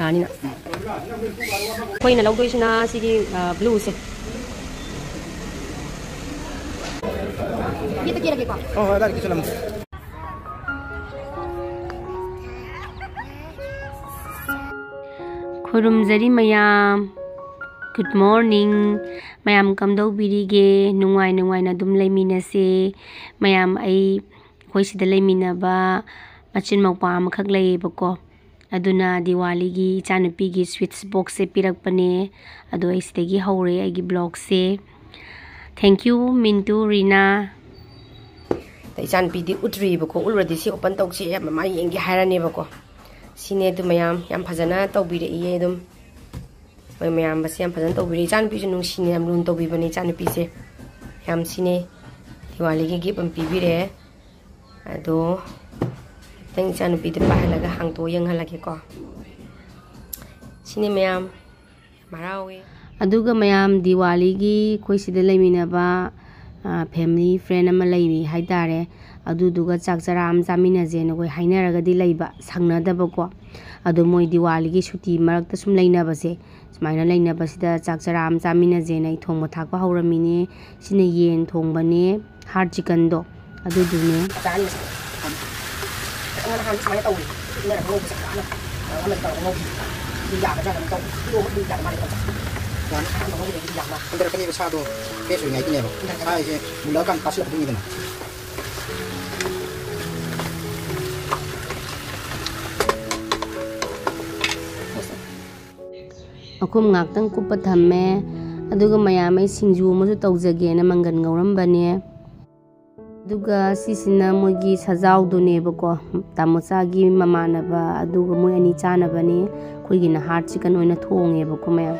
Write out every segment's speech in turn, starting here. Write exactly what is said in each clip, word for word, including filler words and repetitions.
ꯌꯥꯅꯤꯅ꯫ ꯑꯩꯈꯣꯏꯅ ꯂꯧꯗꯣꯏꯁꯤꯅ ꯁꯤꯒꯤ, ꯑ, blue ꯁꯦ꯫ ꯌꯦꯠꯇ ꯀꯦꯔꯒꯦꯀꯣ꯫ ꯍꯣꯏ, ꯍꯣꯏ, ꯑꯗꯥꯏꯗ ꯀꯦꯁꯜꯂꯝꯃꯣ꯫ ꯈꯨꯔꯨꯝꯖꯔꯤ ꯃꯌꯥꯝ꯫ Good morning꯫ ꯃꯌꯥꯝ ꯀꯝꯗꯧꯕꯤꯔꯤꯒꯦ? ꯅꯨꯡꯉꯥꯏ ꯅꯨꯡꯉꯥꯏꯅ ꯑꯗꯨꯝ ꯂꯩꯃꯤꯟꯅꯁꯦ꯫ ꯃꯌꯥꯝ, ꯑꯩ, ꯑꯩꯈꯣꯏ ꯁꯤꯗ ꯂꯩꯃꯤꯟꯅꯕ ꯃꯆꯤꯟ ꯃꯧꯄ꯭ꯋꯥ ꯑꯃꯈꯛ ꯂꯩꯌꯦꯕꯀꯣ꯫ ꯑꯗꯨꯅ ꯗꯤꯋꯥꯂꯤꯒꯤ ꯏꯆꯥꯅꯨꯄꯤꯒꯤ sweets boxꯁꯦ ꯄꯤꯔꯛꯄꯅꯦ꯫ ꯑꯗꯣ ꯑꯩ ꯁꯤꯗꯒꯤ ꯍꯧꯔꯦ ꯑꯩꯒꯤ vlogꯁꯦ꯫ Thank you, ꯃꯤꯟꯇꯨ, ꯔꯤꯅꯥ꯫ ꯑꯗ ꯏꯆꯥꯅꯨꯄꯤꯗꯤ ꯎꯠꯇ꯭ꯔꯤꯕꯀꯣ, ꯎꯠꯂꯨꯔꯗꯤ ꯁꯤ open ꯇꯧꯁꯤ, ꯃꯃꯥ ꯌꯦꯡꯒꯦ ꯍꯥꯏꯔꯅꯦꯕꯀꯣ꯫ ꯁꯤꯅꯦ ꯑꯗꯨ ꯃꯌꯥꯝ, ꯌꯥꯝ ꯐꯖꯅ ꯇꯧꯕꯤꯔꯛꯏꯌꯦ ꯑꯗꯨꯝ꯫ ꯃꯣꯏ ꯃꯌꯥꯝꯕꯁꯦ ꯌꯥꯝ ꯐꯖꯅ ꯇꯧꯕꯤꯔꯛꯏ꯫ ꯏꯆꯥꯅꯨꯄꯤꯁꯨ ꯅꯨꯡꯁꯤꯅ ꯌꯥꯝ ꯂꯨꯅ ꯇꯧꯕꯤꯕꯅꯦ ꯏꯆꯥꯅꯨꯄꯤꯁꯦ꯫ ꯌꯥꯝ ꯁꯤꯅꯦ ꯗꯤꯋꯥꯂꯤꯒꯤ gift ꯑꯃ ꯄꯤꯕꯤꯔꯛꯑꯦ꯫ ꯑꯗꯣ ꯈꯤꯇꯪ ꯏꯆꯥꯅꯨꯄꯤꯗ ꯄꯥꯏꯍꯜꯂꯒ ꯍꯥꯡꯇꯣꯛꯑ ꯌꯦꯡꯍꯜꯂꯒꯦꯀꯣ꯫ ꯁꯤꯅꯦ ꯃꯌꯥꯝ꯫ ꯌꯥꯝ ꯍꯔꯥꯎꯋꯦ꯫ ꯑꯗꯨꯒ ꯃꯌꯥꯝ ꯗꯤꯋꯥꯂꯤꯒꯤ ꯑꯩꯈꯣꯏ ꯁꯤꯗ ꯂꯩꯃꯤꯟꯅꯕ, ꯑ, family friend ꯑꯃ ꯂꯩꯔꯤ ꯍꯥꯏꯇꯥꯔꯦ꯫ ꯑꯗꯨꯗꯨꯒ ꯆꯥꯛ ꯆꯔꯥ ꯑꯃ ꯆꯥꯃꯤꯟꯅꯁꯦꯅ ꯑꯩꯈꯣꯏ ꯍꯥꯏꯅꯔꯒꯗꯤ ꯂꯩꯕ, ꯁꯪꯅꯗꯕꯀꯣ꯫ ꯑꯗꯣ ꯃꯣꯏ ꯗꯤꯋꯥꯂꯤꯒꯤ ꯁꯨꯇꯤ ꯃꯔꯛꯇ ꯁꯨꯝ ꯂꯩꯅꯕꯁꯦ, ꯁꯨꯃꯥꯏꯅ ꯂꯩꯅꯕꯁꯤꯗ ꯆꯥꯛ ꯆꯔꯥ ꯑꯃ ꯆꯥꯃꯤꯟꯅꯁꯦꯅ ꯑꯩ ꯊꯣꯡꯕ ꯊꯥꯛꯄ ꯍꯧꯔꯝꯃꯤꯅꯦ꯫ ꯁꯤꯅ ꯌꯦꯟ ꯊꯣꯡꯕꯅꯦ, hard chickenꯗꯣ ꯑꯗꯨꯗꯨꯅꯦ꯫ ꯑꯆꯥꯔ ꯑꯅꯤꯁꯦ꯫ ꯑꯩꯉꯣꯟꯗ ꯍꯥꯟꯅꯗꯤ ꯁꯨꯃꯥꯏꯅ ꯇꯧꯏ꯫ ꯏꯟꯅꯔꯒ ꯉꯧꯕꯁꯦ ꯄꯨꯔꯥ ꯑꯃ, ꯑꯃ ꯇꯧꯔꯒ ꯉꯧꯕꯤ꯫ ꯑꯗꯨ ꯌꯥꯒꯗ꯭ꯔꯥ ꯀꯩꯅꯣ ꯇꯧꯕ꯫ ꯀꯤꯂꯣ ꯑꯃ ꯑꯗꯨꯝ ꯌꯥꯕ ꯃꯥꯜꯂꯦ ꯇꯧꯕ꯫ ꯌꯥꯅꯤ꯫ ꯑꯍꯥꯟꯕ ꯉꯧꯕꯗꯒꯤꯗꯤ ꯌꯥꯝ ꯃꯥꯜꯂꯦ꯫ ꯍꯟꯊꯔꯛꯀꯅꯦꯕ ꯁꯥꯗꯣ꯫ Fresh ꯑꯣꯏꯔꯤꯉꯩꯒꯤꯅꯦꯕ꯫ ꯍꯟꯊꯔꯛꯀꯅꯤ꯫ ꯁꯥ ꯍꯥꯏꯁꯦ ꯃꯨꯜꯂꯛꯑꯀꯥꯟꯗ ꯄꯥꯁꯤꯜꯂꯛꯀꯗꯣꯏꯅꯤꯗꯅ꯫ ꯃꯈꯨꯝ ꯉꯥꯛꯇꯪ ꯀꯨꯞꯄ ꯊꯝꯃꯦ꯫ ꯑꯗꯨꯒ ꯃꯌꯥꯝ ꯑꯩ ꯁꯤꯡꯖꯨ ꯑꯃꯁꯨ ꯇꯧꯖꯒꯦꯅ ꯃꯪꯒꯟ ꯉꯧꯔꯝꯕꯅꯦ꯫ ꯑꯗꯨꯒ ꯁꯤꯁꯤꯅ ꯃꯣꯏꯒꯤ ꯁꯖꯥꯎꯗꯨꯅꯦꯕꯀꯣ, ꯇꯥꯃꯣꯆꯥꯒꯤ ꯃꯃꯥꯟꯅꯕ, ꯑꯗꯨꯒ ꯃꯣꯏ ꯑꯅꯤ ꯆꯥꯅꯕꯅꯦ꯫ ꯑꯩꯈꯣꯏꯒꯤꯅ hard chicken ꯑꯣꯏꯅ ꯊꯣꯡꯉꯦꯕꯀꯣ ꯃꯌꯥꯝ꯫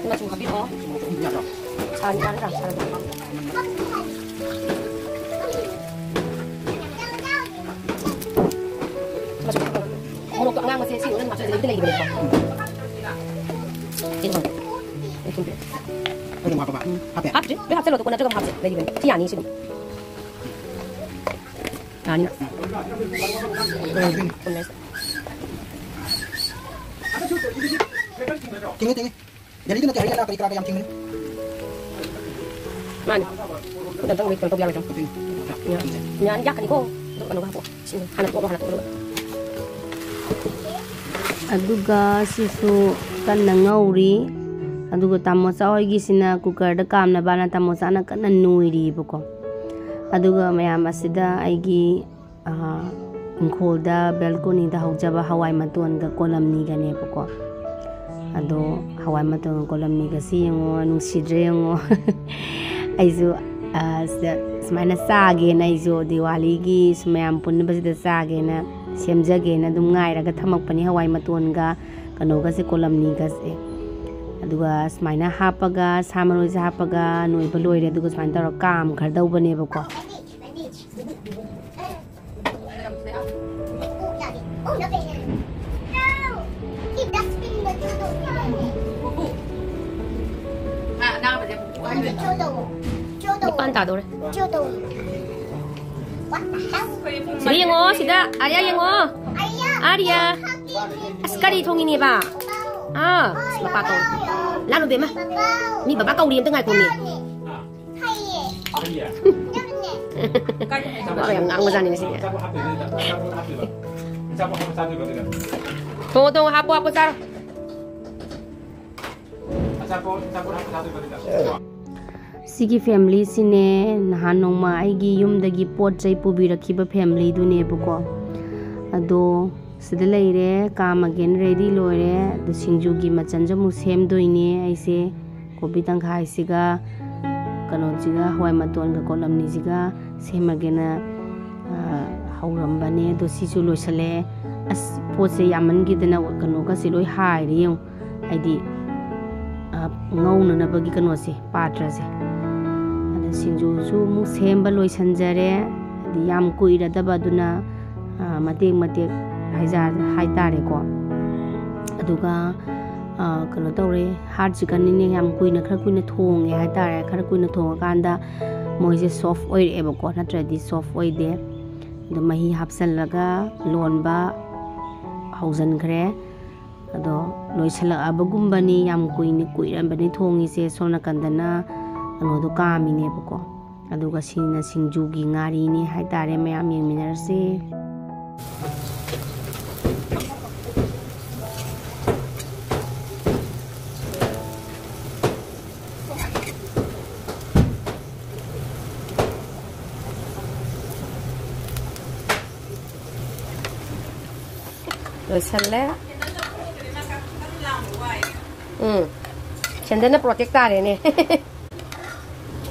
ꯃꯆꯨ ꯍꯥꯞꯄꯤꯔꯛꯑꯣ꯫ ꯁꯥꯔꯅꯤ, ꯁꯥꯔꯅꯤ, ꯁꯥꯔꯅꯤ, ꯁꯥꯔꯅꯤ꯫ ꯃꯆꯨ ꯍꯥꯞꯄꯤꯔꯛꯑꯣ꯫ ꯃꯣꯔꯣꯛꯇꯣ ꯑꯉꯥꯡꯕꯁꯦ ꯁꯤ ꯑꯣꯏꯅ ꯍꯥꯞꯆꯔꯒꯦ, ꯂꯩꯗꯤ ꯂꯩꯕꯅꯦꯀꯣ꯫ ꯁꯤ ꯃꯣꯔꯣꯛ꯫ ꯑꯩ ꯊꯨꯝ ꯄꯤꯔꯛꯑꯣ꯫ ꯍꯥꯞꯄꯕ? ꯎꯝ꯫ ꯍꯥꯞꯄꯦ? ꯍꯥꯞꯇ꯭ꯔꯤ꯫ ꯂꯣꯏ ꯍꯥꯞꯆꯜꯂꯣ, ꯑꯗꯨꯒ ꯅꯠꯇ꯭ꯔꯒ ꯑꯃꯨꯛ ꯍꯥꯞꯁꯦ꯫ ꯂꯩꯔꯤꯕꯅꯤ꯫ ꯁꯤ ꯌꯥꯅꯤ, ꯁꯤꯗꯤ꯫ ꯌꯥꯅꯤꯅ꯫ ꯇꯤꯡꯉꯤ, ꯇꯤꯡꯉꯤ꯫ ꯒꯥꯔꯤꯗꯨꯅ ꯀꯌꯥ ꯍꯩꯔꯒ ꯀꯔꯤ ꯀꯔꯥꯒ ꯌꯥꯝ ꯊꯤꯡꯕꯅꯤ꯫ ꯃꯥꯅꯤ꯫ ꯑꯗꯨ ꯑꯝꯇꯪ wait ꯇꯧꯕ ꯌꯥꯔꯣꯏꯗ꯭ꯔꯣ? ꯌꯥꯅꯤ, ꯌꯥꯛꯀꯅꯤꯀꯣ꯫ ꯑꯗꯨ ꯀꯩꯅꯣꯒ ꯍꯥꯞꯄꯣ꯫ ꯁꯤ ꯍꯥꯟꯅ ꯇꯣꯛꯑꯣ, ꯍꯥꯟꯅ ꯇꯣꯛꯑꯣ꯫ ꯑꯗꯨꯒ ꯁꯤꯁꯨ ꯀꯟꯅ ꯉꯧꯔꯤ꯫ ꯑꯗꯨꯒ ꯇꯥꯃꯣꯆꯥ ꯍꯣꯏꯒꯤꯁꯤꯅ cooker ꯗ ꯀꯥꯝꯅꯕꯅ ꯇꯥꯃꯣꯆꯥꯅ ꯀꯟꯅ ꯅꯣꯏꯔꯤꯕꯀꯣ꯫ ꯑꯗꯨꯒ ꯃꯌꯥꯝ ꯑꯁꯤꯗ ꯑꯩꯒꯤ ꯑꯥ, ꯏꯪꯈꯣꯜꯗ balcony ꯗ ꯍꯧꯖꯕ ꯍꯋꯥꯏ ꯃꯇꯣꯟꯒ ꯀꯣꯂꯝꯅꯤꯒꯅꯦꯕꯀꯣ꯫ ꯑꯗꯣ ꯍꯋꯥꯏ ꯃꯇꯣꯟꯒ ꯀꯣꯂꯝꯅꯤꯒꯁꯤ ꯌꯦꯡꯉꯣ, ꯅꯨꯡꯁꯤꯗ꯭ꯔꯦ ꯌꯦꯡꯉꯣ꯫ ꯑꯩꯁꯨ, ꯑꯥ, ꯁꯤꯗ ꯁꯨꯃꯥꯏꯅ ꯆꯥꯒꯦꯅ ꯑꯩꯁꯨ ꯗꯤꯋꯥꯂꯤꯒꯤ ꯁꯨꯝ ꯃꯌꯥꯝ ꯄꯨꯟꯕꯁꯤꯗ ꯆꯥꯒꯦꯅ ꯁꯦꯝꯖꯒꯦꯅ ꯑꯗꯨꯝ ꯉꯥꯏꯔꯒ ꯊꯝꯃꯛꯄꯅꯤ, ꯍꯋꯥꯏ ꯃꯇꯣꯟꯒ ꯀꯩꯅꯣꯒꯁꯦ, ꯀꯣꯂꯝꯅꯤꯒꯁꯦ꯫ ꯑꯗꯨꯒ ꯁꯨꯃꯥꯏꯅ ꯍꯥꯞꯄꯒ, ꯁꯥ ꯃꯔꯣꯏꯁꯦ ꯍꯥꯞꯄꯒ ꯅꯣꯏꯕ ꯂꯣꯏꯔꯦ꯫ ꯑꯗꯨꯒ ꯁꯨꯃꯥꯏꯅ ꯇꯧꯔꯒ ꯀꯥꯝꯈ꯭ꯔꯗꯧꯕꯅꯦꯕꯀꯣ꯫ ꯅꯤꯄꯥꯟ ꯇꯥꯗꯧꯔꯦ꯫ ꯁꯤꯗ ꯌꯦꯡꯉꯣ, ꯁꯤꯗ꯫ ꯑꯥꯔꯤꯌꯥ ꯌꯦꯡꯉꯣ꯫ ꯑꯥꯔꯤꯌꯥ꯫ ꯑꯁ, ꯀꯔꯤ ꯊꯣꯡꯉꯤꯅꯦꯕ? ꯑꯥ, ꯑꯁ, ꯃꯄꯥ ꯀꯧꯔꯦ꯫ ꯂꯥꯛꯅꯨ, ꯕꯦꯝꯃ꯫ ꯃꯤ ꯕꯕꯥ ꯀꯧꯔꯤ, ꯑꯝꯇ ꯉꯥꯏꯈꯣꯃꯤ꯫ ꯋꯥ ꯌꯥꯝ ꯉꯥꯡꯕꯖꯥꯠꯅꯤ ꯉꯁꯤꯗꯤ꯫ ꯊꯣꯡꯉꯣ, ꯊꯣꯡꯉꯣ, ꯍꯥꯞꯄꯣ, ꯍꯥꯞꯄꯣ, ꯆꯥꯔꯣ꯫ ꯁꯤꯒꯤ family ꯁꯤꯅꯦ ꯅꯍꯥꯟ ꯅꯣꯡꯃ ꯑꯩꯒꯤ ꯌꯨꯝꯗꯒꯤ ꯄꯣꯠ ꯆꯩ ꯄꯨꯕꯤꯔꯛꯈꯤꯕ family ꯗꯨꯅꯦꯕꯀꯣ꯫ ꯑꯗꯣ ꯁꯤꯗ ꯂꯩꯔꯦ, ꯀꯥꯝꯃꯒꯦꯅ ready ꯂꯣꯏꯔꯦ꯫ ꯑꯗꯣ ꯁꯤꯡꯖꯨꯒꯤ ꯃꯆꯜꯁꯨ ꯑꯃꯨꯛ ꯁꯦꯝꯗꯣꯏꯅꯦ ꯑꯩꯁꯦ꯫ ꯀꯣꯕꯤ ꯇꯪꯈꯥꯏꯁꯤꯒ ꯀꯩꯅꯣꯁꯤꯒ, ꯍꯋꯥꯏ ꯃꯇꯣꯟꯒ ꯀꯣꯂꯝꯅꯤꯁꯤꯒ ꯁꯦꯝꯃꯒꯦꯅ, ꯑ, ꯍꯧꯔꯝꯕꯅꯦ꯫ ꯑꯗꯣ ꯁꯤꯁꯨ ꯂꯣꯏꯁꯜꯂꯦ꯫ ꯑꯁ, ꯄꯣꯠꯁꯦ ꯌꯥꯝꯃꯟꯈꯤꯗꯅ ꯀꯩꯅꯣꯒꯁꯦ ꯂꯣꯏ ꯍꯥꯏꯔꯦ ꯌꯦꯡꯉꯨ꯫ ꯍꯥꯏꯗꯤ, ꯑ, ꯉꯧꯅꯅꯕꯒꯤ ꯀꯩꯅꯣꯁꯦ, ꯄꯥꯇ꯭ꯔꯁꯦ꯫ ꯑꯗ ꯁꯤꯡꯖꯨꯁꯨ ꯑꯃꯨꯛ ꯁꯦꯝꯕ ꯂꯣꯏꯁꯟꯖꯔꯦ꯫ ꯍꯥꯏꯗꯤ ꯌꯥꯝ ꯀꯨꯏꯔꯗꯕ, ꯑꯗꯨꯅ, ꯑ, ꯃꯇꯦꯛ ꯃꯇꯦꯛ ꯍꯥꯏꯖ-, ꯍꯥꯏꯇꯥꯔꯦꯀꯣ꯫ ꯑꯗꯨꯒ ꯑ, ꯀꯩꯅꯣ ꯇꯧꯔꯦ, ꯍꯥꯔꯠ ꯆꯤꯛꯀꯟꯅꯤꯅꯦ, ꯌꯥꯝ ꯀꯨꯏꯅ, ꯈꯔ ꯀꯨꯏꯅ ꯊꯣꯡꯉꯦ ꯍꯥꯏꯇꯥꯔꯦ꯫ ꯈꯔ ꯀꯨꯏꯅ ꯊꯣꯡꯉꯀꯥꯟꯗ ꯃꯣꯏꯁꯦ ꯁꯣꯐ ꯑꯣꯏꯔꯛꯑꯦꯕꯀꯣ, ꯅꯠꯇ꯭ꯔꯗꯤ ꯁꯣꯐ ꯑꯣꯏꯗꯦ꯫ ꯑꯗꯣ ꯃꯍꯤ ꯍꯥꯞꯆꯜꯂꯒ ꯂꯣꯟꯕ ꯍꯧꯖꯤꯟꯈ꯭ꯔꯦ꯫ ꯑꯗꯣ ꯂꯣꯏꯁꯤꯜꯂꯛꯑꯕꯒꯨꯝꯕꯅꯤ, ꯌꯥꯝ ꯀꯨꯏꯅ, ꯀꯨꯏꯔꯕꯅꯤ ꯊꯣꯡꯉꯤꯁꯦ꯫ ꯁꯣꯝ ꯅꯥꯀꯟꯗꯅ ꯀꯩꯅꯣꯗꯣ ꯀꯥꯝꯃꯤꯅꯦꯕꯀꯣ꯫ ꯑꯗꯨꯒ ꯁꯤꯅ ꯁꯤꯡꯖꯨꯒꯤ ꯉꯥꯔꯤꯅꯤ ꯍꯥꯏꯇꯥꯔꯦ, ꯃꯌꯥꯝ ꯌꯦꯡꯃꯤꯟꯅꯔꯁꯦ꯫ ꯂꯣꯏꯁꯜꯂꯦ꯫ ꯎꯝ, ꯁꯦꯟꯗꯜꯅ ꯄ꯭ꯔꯣꯇꯦꯛ ꯇꯥꯔꯦꯅꯦ꯫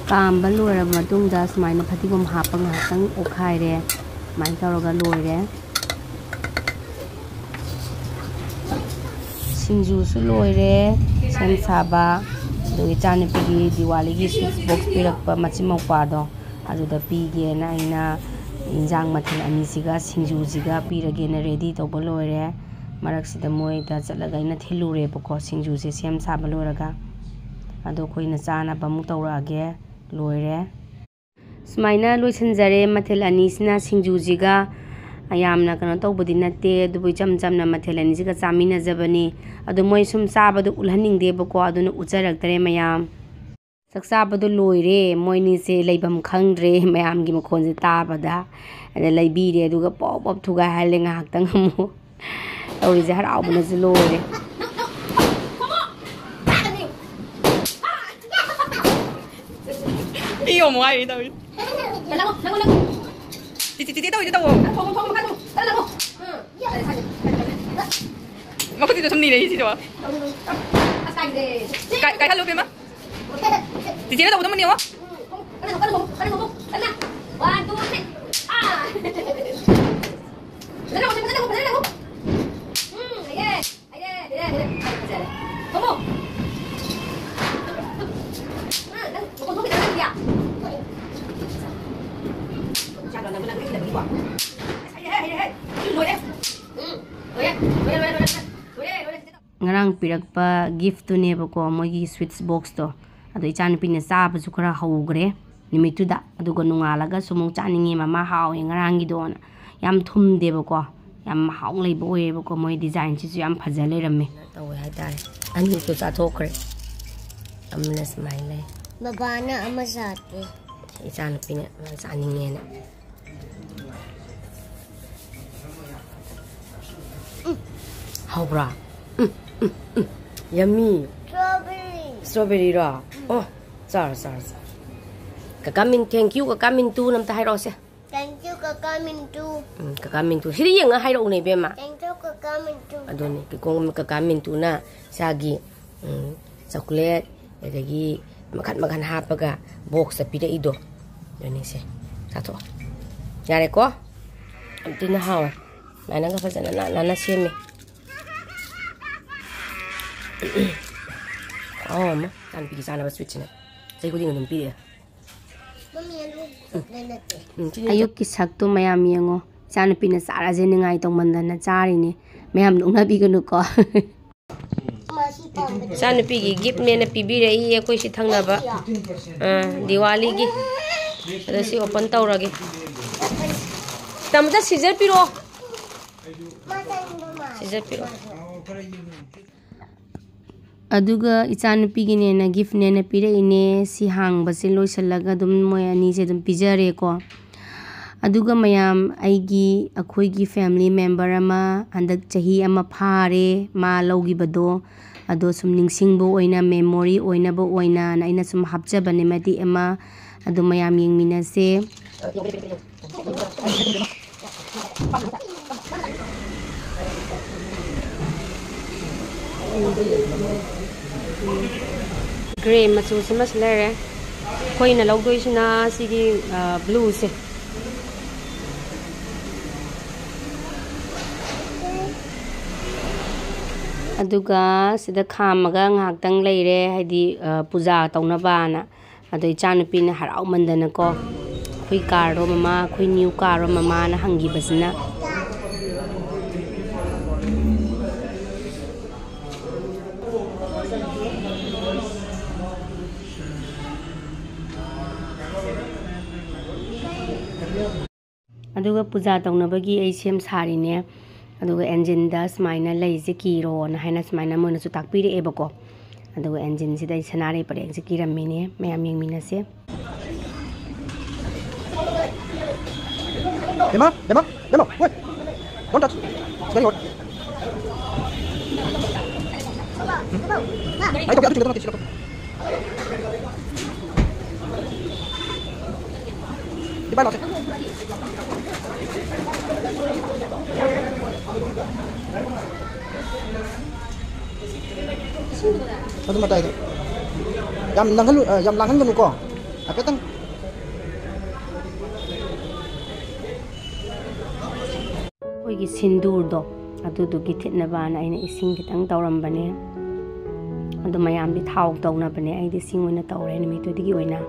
ꯀꯥꯝꯕ ꯂꯣꯏꯔꯕ ꯃꯇꯨꯡꯗ ꯁꯨꯃꯥꯏꯅ ꯐꯗꯤꯒꯣꯝ ꯍꯥꯞꯄ ꯉꯥꯏꯍꯥꯛꯇꯪ ꯑꯣꯠꯈꯥꯏꯔꯦ꯫ ꯁꯨꯃꯥꯏꯅ ꯇꯧꯔꯒ ꯂꯣꯏꯔꯦ꯫ ꯁꯤꯡꯖꯨꯁꯨ ꯂꯣꯏꯔꯦ ꯁꯦꯝ ꯁꯥꯕ꯫ ꯑꯗꯨꯒ ꯏꯆꯥꯅꯨꯄꯤꯒꯤ ꯗꯤꯋꯥꯂꯤꯒꯤ ꯁ꯭ꯋꯤꯠꯁ ꯕꯣꯛꯁ ꯄꯤꯔꯛꯄ ꯃꯆꯤꯟ ꯃꯧꯄ꯭ꯋꯥꯗꯣ, ꯑꯗꯨꯗ ꯄꯤꯒꯦꯅ ꯑꯩꯅ ꯏꯟꯖꯥꯡ ꯃꯊꯦꯜ ꯑꯅꯤꯁꯤꯒ ꯁꯤꯡꯖꯨꯁꯤꯒ ꯄꯤꯔꯒꯦꯅ ꯔꯦꯗꯤ ꯇꯧꯕ ꯂꯣꯏꯔꯦ꯫ ꯃꯔꯛꯁꯤꯗ ꯃꯣꯏꯗ ꯆꯠꯂꯒ ꯑꯩꯅ ꯊꯤꯜꯂꯨꯔꯦꯕꯀꯣ, ꯁꯤꯡꯖꯨꯁꯦ ꯁꯦꯝ ꯁꯥꯕ ꯂꯣꯏꯔꯒ꯫ ꯑꯗꯣ ꯑꯩꯈꯣꯏꯅ ꯆꯥꯅꯕ ꯑꯃꯨꯛ ꯇꯧꯔꯛꯑꯒꯦ꯫ ꯂꯣꯏꯔꯦ꯫ ꯁꯨꯃꯥꯏꯅ ꯂꯣꯏꯁꯤꯟꯖꯔꯦ ꯃꯊꯦꯜ ꯑꯅꯤꯁꯤꯅ꯫ ꯁꯤꯡꯖꯨꯁꯤꯒ ꯌꯥꯝꯅ ꯀꯩꯅꯣ ꯇꯧꯕꯗꯤ ꯅꯠꯇꯦ, ꯑꯗꯨꯕꯨ ꯏꯆꯝ ꯆꯝꯅ ꯃꯊꯦꯜ ꯑꯅꯤꯁꯤꯒ ꯆꯥꯃꯤꯟꯅꯖꯕꯅꯤ꯫ ꯑꯗꯣ ꯃꯣꯏ ꯁꯨꯝ ꯆꯥꯕꯗꯣ ꯎꯠꯍꯟꯅꯤꯡꯗꯦꯕꯀꯣ, ꯑꯗꯨꯅ ꯎꯠꯆꯔꯛꯇ꯭ꯔꯦ ꯃꯌꯥꯝ꯫ ꯆꯥꯛ ꯆꯥꯕꯗꯣ ꯂꯣꯏꯔꯦ, ꯃꯣꯏꯅꯤꯁꯦ ꯂꯩꯐꯝ ꯈꯪꯗ꯭ꯔꯦ ꯃꯌꯥꯝꯒꯤ ꯃꯈꯣꯟꯁꯦ ꯇꯥꯕꯗ꯫ ꯑꯗ ꯂꯩꯕꯤꯔꯦ, ꯑꯗꯨꯒ ꯄꯣꯞ ꯄꯣꯞ ꯊꯨꯒꯥꯏꯍꯜꯂꯦ ꯉꯥꯏꯍꯥꯛꯇꯪ ꯑꯃꯨꯛ꯫ ꯇꯧꯔꯤꯁꯦ ꯍꯔꯥꯎꯕꯅꯁꯨ ꯂꯣꯏꯔꯦ꯫ ꯏ ꯑꯃꯨꯛ ꯍꯥꯏꯔꯤ ꯇꯧꯔꯤ꯫ ꯆꯤꯆꯤ, ꯆꯤꯆꯤ ꯇꯧꯔꯤꯗꯣ ꯇꯧꯋꯣ꯫ ꯃꯈꯨꯠꯁꯤꯗ ꯁꯨꯝ ꯅꯤꯔꯛꯏ ꯁꯤꯗꯣ꯫ ꯀꯥꯏ-, ꯀꯥꯏꯍꯜꯂꯨ, ꯕꯦꯝꯃ꯫ ꯆꯤꯆꯦꯅ ꯇꯧꯕꯗꯣ ꯃꯨꯟꯅ ꯌꯦꯡꯉꯣ꯫ ꯉꯔꯥꯡ ꯄꯤꯔꯛꯄ gift ꯇꯨꯅꯦꯕꯀꯣ, ꯃꯣꯏꯒꯤ sweets box ꯇꯣ꯫ ꯑꯗꯣ ꯏꯆꯥꯅꯨꯄꯤꯅ ꯆꯥꯕꯁꯨ ꯈꯔ ꯍꯧꯈ꯭ꯔꯦ ꯅꯨꯃꯤꯠꯇꯨꯗ꯫ ꯑꯗꯨꯒ ꯅꯣꯡꯉꯥꯜꯂꯒꯁꯨ ꯑꯃꯨꯛ ꯆꯥꯅꯤꯡꯉꯦ, "ꯃꯃꯥ, ꯍꯥꯎꯋꯦ ꯉꯔꯥꯡꯒꯤꯗꯣꯅ"꯫ ꯌꯥꯝ ꯊꯨꯝꯗꯦꯕꯀꯣ, ꯌꯥꯝ ꯃꯍꯥꯎ ꯂꯩꯕ ꯑꯣꯏꯌꯦꯕꯀꯣ꯫ ꯃꯣꯏ design ꯁꯤꯁꯨ ꯌꯥꯝ ꯐꯖ ꯂꯩꯔꯝꯃꯦ꯫ ꯇꯧꯋꯦ ꯍꯥꯏꯇꯥꯔꯦ꯫ ꯑꯅꯤꯁꯨ ꯆꯥꯊꯣꯛꯈ꯭ꯔꯦ꯫ ꯑꯃꯅ ꯁꯨꯃꯥꯏꯅ ꯂꯩ꯫ ꯕꯕꯥꯅ ꯑꯃ ꯆꯥꯒꯦ꯫ ꯏꯆꯥꯅꯨꯄꯤꯅ ꯆꯥꯅꯤꯡꯉꯦꯅ꯫ ꯎꯝ꯫ ꯍꯥꯎꯕ꯭ꯔꯥ? ꯎꯝ, ꯎꯝ, ꯎꯝ꯫ Yummy꯫ Strawberry꯫ Strawberry ꯔꯣ? ꯑꯣ, ꯆꯥꯔꯣ, ꯆꯥꯔꯣ, ꯆꯥꯔꯣ꯫ ꯀꯀꯥ ꯃꯤꯟ, thank you, ꯀꯀꯥ ꯃꯤꯟꯇꯨꯅ ꯑꯝꯇ ꯍꯥꯏꯔꯛꯑꯣꯁꯦ꯫ Thank you, ꯀꯀꯥ ꯃꯤꯟꯇꯨ꯫ ꯎꯝ, ꯀꯀꯥ ꯃꯤꯟꯇꯨ꯫ ꯁꯤꯗ ꯌꯦꯡꯉ ꯍꯥꯏꯔꯛꯎꯅꯦ, ꯏꯕꯦꯝꯃ꯫ Thank you, ꯀꯀꯥ ꯃꯤꯟꯇꯨ꯫ ꯑꯗꯨꯅꯤ, ꯀꯀꯥ ꯃꯤꯟꯇꯨꯅ ꯏꯆꯥꯒꯤ, ꯎꯝ, chocolate, ꯑꯗꯒꯤ ꯃꯈꯟ ꯃꯈꯟ ꯍꯥꯞꯄꯒ box ꯇ ꯄꯤꯔꯛꯏꯗꯣ꯫ ꯑꯗꯨꯅꯤꯁꯦ꯫ ꯆꯥꯊꯣꯛꯑꯣ꯫ ꯌꯥꯔꯦꯀꯣ? ꯌꯥꯝ ꯊꯤꯅ ꯍꯥꯎꯋꯦ꯫ ꯁꯨꯃꯥꯏꯅꯒ ꯐꯖꯅ ꯅꯥꯟ ꯅꯥꯟꯅ ꯁꯦꯝꯃꯦ꯫ ꯍꯥꯎ ꯑꯃ꯫ ꯏꯆꯥꯅꯨꯄꯤꯒꯤ ꯆꯥꯅꯕ sweet ꯁꯤꯅ ꯆꯍꯤ ꯈꯨꯗꯤꯡꯒꯤ ꯑꯗꯨꯝ ꯄꯤꯔꯛꯑꯦ꯫ ꯃꯃꯤ ꯑꯂꯨ ꯅꯠꯇꯦ꯫ ꯎꯝ, ꯁꯤꯗꯤ ꯑꯌꯨꯛꯀꯤ ꯁꯛꯇꯨ ꯃꯌꯥꯝ ꯌꯦꯡꯉꯣ꯫ ꯏꯆꯥꯅꯨꯄꯤꯅ ꯆꯥꯔꯁꯦ ꯅꯤꯡꯉꯥꯏ ꯇꯧꯃꯟꯗꯅ ꯆꯥꯔꯤꯅꯦ꯫ ꯃꯌꯥꯝ ꯅꯣꯛꯅꯕꯤꯒꯅꯨꯀꯣ꯫ ꯃꯥ ꯁꯤ ꯄꯥꯝꯕꯅꯦ꯫ ꯏꯆꯥꯅꯨꯄꯤꯒꯤ gift ꯅꯦꯅ ꯄꯤꯕꯤꯔꯛꯏ ꯑꯩꯈꯣꯏ ꯁꯤ ꯊꯪꯅꯕ꯫ ꯑꯥ, ꯗꯤꯋꯥꯂꯤꯒꯤ꯫ ꯑꯗꯣ ꯁꯤ open ꯇꯧꯔꯒꯦ꯫ ꯇꯥꯃꯣꯆꯥ, scissor ꯄꯤꯔꯛꯑꯣ꯫ ꯃꯥ ꯆꯥꯅꯤꯡꯕ ꯃꯥꯜꯂꯦ꯫ Scissor ꯄꯤꯔꯛꯑꯣ꯫ ꯑꯗꯨꯒ ꯏꯆꯥꯅꯨꯄꯤꯒꯤꯅꯦꯅ gift ꯅꯦꯅ ꯄꯤꯔꯛꯏꯅꯦ꯫ ꯁꯤ ꯍꯥꯡꯕꯁꯦ ꯂꯣꯏꯁꯤꯜꯂꯒ ꯑꯗꯨꯝ ꯃꯣꯏ ꯑꯅꯤꯁꯦ ꯑꯗꯨꯝ ꯄꯤꯖꯔꯦꯀꯣ꯫ ꯑꯗꯨꯒ ꯃꯌꯥꯝ, ꯑꯩꯒꯤ, ꯑꯩꯈꯣꯏꯒꯤ family member ꯑꯃ ꯍꯟꯗꯛ ꯆꯍꯤ ꯑꯃ ꯐꯥꯔꯦ ꯃꯥ ꯂꯧꯈꯤꯕꯗꯣ꯫ ꯑꯗꯣ ꯁꯨꯝ ꯅꯤꯡꯁꯤꯡꯕ ꯑꯣꯏꯅ, memory ꯑꯣꯏꯅꯕ ꯑꯣꯏꯅꯅ ꯑꯩꯅ ꯁꯨꯝ ꯍꯥꯞꯆꯕꯅꯦ ꯃꯇꯦꯛ ꯑꯃ꯫ ꯑꯗꯣ ꯃꯌꯥꯝ ꯌꯦꯡꯃꯤꯟꯅꯁꯦ꯫ Grey ꯃꯆꯨꯁꯤꯃꯁꯨ ꯂꯩꯔꯦ꯫ ꯑꯩꯈꯣꯏꯅ ꯂꯧꯗꯣꯏꯁꯤꯅ ꯁꯤꯒꯤ, ꯑ, blue ꯁꯦ꯫ ꯑꯗꯨꯒ ꯁꯤꯗ ꯈꯥꯝꯃꯒ ꯉꯥꯏꯍꯥꯛꯇꯪ ꯂꯩꯔꯦ, ꯍꯥꯏꯗꯤ, ꯑ, ꯄꯨꯖꯥ ꯇꯧꯅꯕꯅ꯫ ꯑꯗꯣ ꯏꯆꯥꯅꯨꯄꯤꯅ ꯍꯔꯥꯎꯃꯟꯗꯅꯀꯣ, "ꯑꯩꯈꯣꯏ car ꯔꯣ ꯃꯃꯥ, ꯑꯩꯈꯣꯏ new car ꯔꯣ ꯃꯃꯥꯅ?" ꯍꯪꯈꯤꯕꯁꯤꯅ꯫ ꯑꯗꯨꯒ ꯄꯨꯖꯥ ꯇꯧꯅꯕꯒꯤ ꯑꯩ ꯁꯦꯝ ꯁꯥꯔꯤꯅꯦ꯫ ꯑꯗꯨꯒ ꯑꯦꯟꯖꯤꯟꯗ ꯁꯨꯃꯥꯏꯅ ꯂꯩꯁꯦ ꯀꯤꯔꯣꯅ ꯍꯥꯏꯅ ꯁꯨꯃꯥꯏꯅ ꯃꯣꯏꯅꯁꯨ ꯇꯥꯛꯄꯤꯔꯛꯑꯦꯕꯀꯣ꯫ ꯑꯗꯨꯒ ꯑꯦꯟꯖꯤꯟꯁꯤꯗ ꯑꯩ ꯁꯅꯥꯔꯩ ꯄꯔꯦꯡꯁꯦ ꯀꯤꯔꯝꯃꯤꯅꯦ꯫ ꯃꯌꯥꯝ ꯌꯦꯡꯃꯤꯟꯅꯁꯦ꯫ Emma, Emma, Emma, wait. Don't touch. It's very hot. Hmm? Ay, ito, ito, ito, ito, ito. Di ba, no? ꯑꯗꯨ ꯃꯇꯥꯏꯗ꯫ ꯌꯥꯝ ꯂꯥꯡꯍꯜꯂꯨ-, ꯑ, ꯌꯥꯝ ꯂꯥꯡꯍꯟꯒꯅꯨꯀꯣ꯫ ꯍꯥꯏꯐꯦꯠꯇꯪ꯫ ꯑꯩꯈꯣꯏꯒꯤ ꯁꯤꯟꯗꯨꯔꯗꯣ, ꯑꯗꯨꯗꯨꯒꯤ ꯊꯤꯠꯅꯕꯅ ꯑꯩꯅ ꯏꯁꯤꯡ ꯈꯤꯇꯪ ꯇꯧꯔꯝꯕꯅꯦ꯫ ꯑꯗꯨ ꯃꯌꯥꯝꯗꯤ ꯊꯥꯎ ꯇꯧꯅꯕꯅꯦ, ꯑꯩꯗꯤ ꯏꯁꯤꯡ ꯑꯣꯏꯅ ꯇꯧꯔꯦ ꯅꯨꯃꯤꯠꯇꯨꯗꯒꯤ ꯑꯣꯏꯅ꯫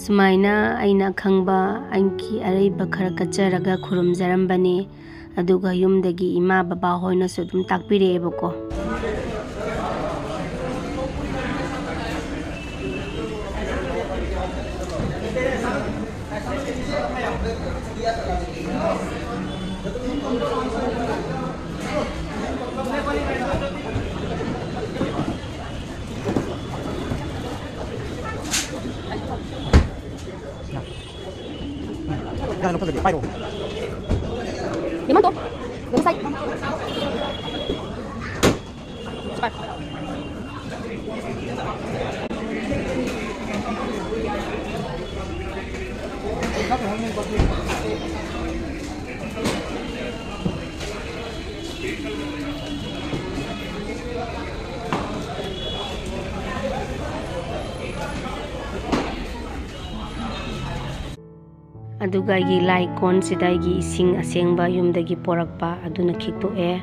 ꯁꯨꯃꯥꯏꯅ ꯑꯩꯅ ꯑꯈꯪꯕ ꯑꯩꯒꯤ ꯑꯔꯩꯕ ꯈꯔ ꯀꯠꯆꯔꯒ ꯈꯨꯔꯨꯝꯖꯔꯝꯕꯅꯦ꯫ ꯑꯗꯨꯒ ꯌꯨꯝꯗꯒꯤ ꯏꯃꯥ ꯕꯕꯥ ꯍꯣꯏꯅꯁꯨ ꯑꯗꯨꯝ ꯇꯥꯛꯄꯤꯔꯛꯑꯦꯕꯀꯣ꯫ ꯄꯥꯏꯔꯣ꯫ ꯌꯦꯡꯉꯣ ꯇꯣ꯫ ꯌꯦꯡꯉꯣ ꯁꯥꯏ꯫ ꯁꯤ ꯄꯥꯏ꯫ ꯑꯗꯨꯒ ꯑꯩꯒꯤ ꯂꯥꯏ ꯀꯣꯟꯁꯤꯗ ꯑꯩꯒꯤ ꯏꯁꯤꯡ ꯑꯁꯦꯡꯕ ꯌꯨꯝꯗꯒꯤ ꯄꯣꯔꯛꯄ ꯑꯗꯨꯅ ꯈꯤꯛꯇꯣꯛꯑꯦ꯫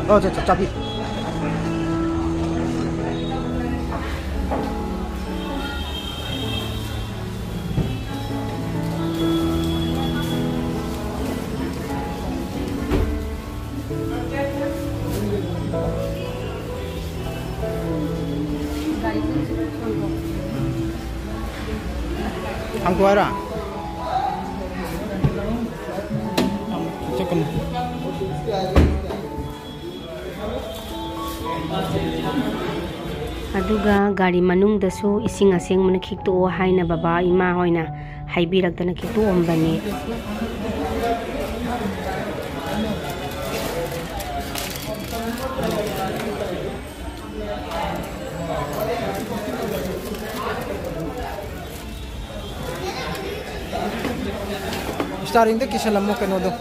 ꯑꯣ, ꯆꯥ-, ꯆꯥ-, ꯆꯥꯕꯤ꯫ ꯍꯥꯏꯔꯣ? ꯆꯠꯀꯅꯨ꯫ ꯑꯗꯨꯒ ꯒꯥꯔꯤ ꯃꯅꯨꯡꯗꯁꯨ ꯏꯁꯤꯡ ꯑꯁꯦꯡꯕꯅ ꯈꯤꯛꯇꯣꯛꯑꯣ ꯍꯥꯏꯅ ꯕꯕꯥ ꯏꯃꯥ ꯍꯣꯏꯅ ꯍꯥꯏꯕꯤꯔꯛꯇꯅ ꯈꯤꯛꯇꯣꯛꯑꯝꯕꯅꯤ꯫ ꯏꯁꯇꯥꯔꯤꯡꯗ ꯀꯤꯁꯜꯂꯝꯃꯣ ꯀꯩꯅꯣꯗꯣ꯫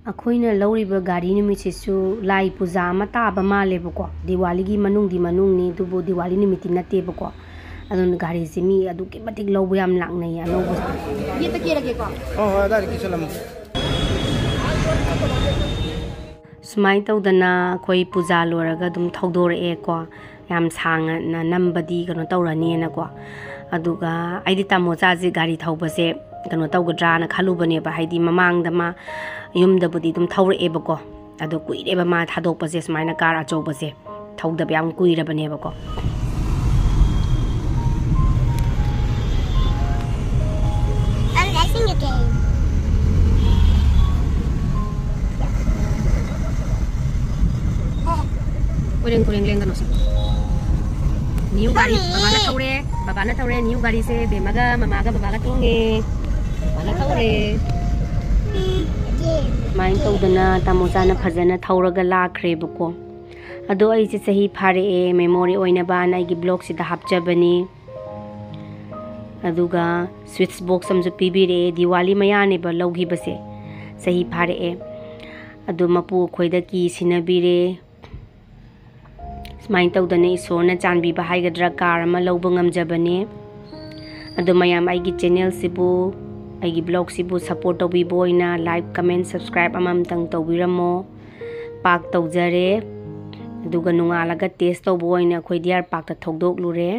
ꯑꯩꯈꯣꯏꯅ ꯂꯧꯔꯤꯕ ꯒꯥꯔꯤ ꯅꯨꯃꯤꯠꯁꯤꯁꯨ ꯂꯥꯏ ꯄꯨꯖꯥ ꯑꯃ ꯇꯥꯕ ꯃꯥꯜꯂꯦꯕꯀꯣ꯫ ꯗꯤꯋꯥꯂꯤꯒꯤ ꯃꯅꯨꯡꯗꯤ ꯃꯅꯨꯡꯅꯤ, ꯑꯗꯨꯕꯨ ꯗꯤꯋꯥꯂꯤ ꯅꯨꯃꯤꯠꯇꯤ ꯅꯠꯇꯦꯕꯀꯣ꯫ ꯑꯗꯨꯅ ꯒꯥꯔꯤꯁꯦ ꯃꯤ ꯑꯗꯨꯛꯀꯤ ꯃꯇꯤꯛ ꯂꯧꯕ ꯌꯥꯝ ꯂꯥꯛꯅꯩꯌꯦ ꯑꯅꯧꯕꯁꯦ꯫ ꯌꯦꯠꯇ ꯀꯦꯔꯒꯦꯀꯣ꯫ ꯍꯣꯏ, ꯍꯣꯏ, ꯑꯗꯥꯏꯗ ꯀꯦꯁꯜꯂꯝꯃꯣ꯫ ꯁꯨꯃꯥꯏꯅ ꯇꯧꯗꯅ ꯑꯩꯈꯣꯏ ꯄꯨꯖꯥ ꯂꯣꯏꯔꯒ ꯑꯗꯨꯝ ꯊꯧꯗꯣꯔꯛꯑꯦꯀꯣ꯫ ꯌꯥꯝ ꯁꯥꯡꯅ ꯅꯝꯕꯗꯤ ꯀꯩꯅꯣ ꯇꯧꯔꯅꯤꯅꯀꯣ꯫ ꯑꯗꯨꯒ ꯑꯩꯗꯤ ꯇꯥꯃꯣꯆꯥꯁꯦ ꯒꯥꯔꯤ ꯊꯧꯕꯁꯦ ꯀꯩꯅꯣ ꯇꯧꯒꯗ꯭ꯔꯥꯅ ꯈꯜꯂꯨꯕꯅꯦꯕ, ꯍꯥꯏꯗꯤ ꯃꯃꯥꯡꯗ ꯃꯥ ꯌꯨꯝꯗꯕꯨꯗꯤ ꯑꯗꯨꯝ ꯊꯧꯔꯛꯑꯦꯕꯀꯣ꯫ ꯑꯗꯣ ꯀꯨꯏꯔꯦꯕ ꯃꯥ ꯊꯥꯗꯣꯛꯄꯁꯦ, ꯁꯨꯃꯥꯏꯅ ꯀꯥꯔ ꯑꯆꯧꯕꯁꯦ ꯊꯧꯗꯕ ꯌꯥꯝ ꯀꯨꯏꯔꯕꯅꯦꯕꯀꯣ꯫ ꯀꯣꯏꯔꯦꯡ ꯀꯣꯏꯔꯦꯡ ꯂꯦꯡꯒꯅꯨꯁꯦ꯫ ꯅ꯭ꯌꯨ ꯒꯥꯔꯤ ꯃꯝꯃꯤ꯫ ꯕꯕꯥꯅ ꯊꯧꯔꯦ, ꯕꯕꯥꯅ ꯊꯧꯔꯦ꯫ ꯅ꯭ꯌꯨ ꯒꯥꯔꯤꯁꯦ ꯕꯦꯝꯃꯒ ꯃꯃꯥꯒ ꯕꯕꯥꯒ ꯇꯣꯡꯉꯦ꯫ ꯕꯕꯥꯅ ꯊꯧꯔꯦ꯫ ꯁꯨꯃꯥꯏꯅ ꯇꯧꯗꯅ ꯇꯥꯃꯣꯆꯥꯅ ꯐꯖꯅ ꯊꯧꯔꯒ ꯂꯥꯛꯈ꯭ꯔꯦꯕꯀꯣ꯫ ꯑꯗꯣ ꯑꯩꯁꯦ ꯆꯍꯤ ꯐꯥꯔꯛꯑꯦ, ꯃꯦꯃꯣꯔꯤ ꯑꯣꯏꯅꯕꯅ ꯑꯩꯒꯤ ꯕ꯭ꯂꯣꯛꯁꯤꯗ ꯍꯥꯞꯆꯕꯅꯤ꯫ ꯑꯗꯨꯒ ꯁ꯭ꯋꯤꯠꯆ ꯕꯣꯛꯁ ꯑꯃꯁꯨ ꯄꯤꯕꯤꯔꯛꯑꯦ, ꯗꯤꯋꯥꯂꯤ ꯃꯌꯥꯅꯦꯕ ꯂꯧꯈꯤꯕꯁꯦ, ꯆꯍꯤ ꯐꯥꯔꯛꯑꯦ꯫ ꯑꯗꯣ ꯃꯄꯨ ꯑꯩꯈꯣꯏꯗ ꯀꯤ ꯁꯤꯟꯅꯕꯤꯔꯦ꯫ ꯁꯨꯃꯥꯏꯅ ꯇꯧꯗꯅ ꯏꯁꯣꯔꯅ ꯆꯥꯟꯕꯤꯕ ꯍꯥꯏꯒꯗ꯭ꯔꯥ, ꯀꯥꯔ ꯑꯃ ꯂꯧꯕ ꯉꯝꯖꯕꯅꯦ꯫ ꯑꯗꯣ ꯃꯌꯥꯝ ꯑꯩꯒꯤ ꯆꯦꯅꯦꯜꯁꯤꯕꯨ, ꯑꯩꯒꯤ ꯕ꯭ꯂꯣꯛꯁꯤꯕꯨ ꯁꯞꯄꯣꯔꯠ ꯇꯧꯕꯤꯕ ꯑꯣꯏꯅ like, comment, subscribe ꯑꯃꯃꯝꯇꯪ ꯇꯧꯕꯤꯔꯝꯃꯣ꯫ ꯄꯥꯔꯛ ꯇꯧꯖꯔꯦ꯫ ꯑꯗꯨꯒ ꯅꯣꯡꯉꯥꯜꯂꯒ ꯇꯦꯁ ꯇꯧꯕ ꯑꯣꯏꯅ ꯑꯩꯈꯣꯏ ꯗꯤꯌꯥꯔ ꯄꯥꯔꯛꯇ ꯊꯧꯗꯣꯛꯂꯨꯔꯦ꯫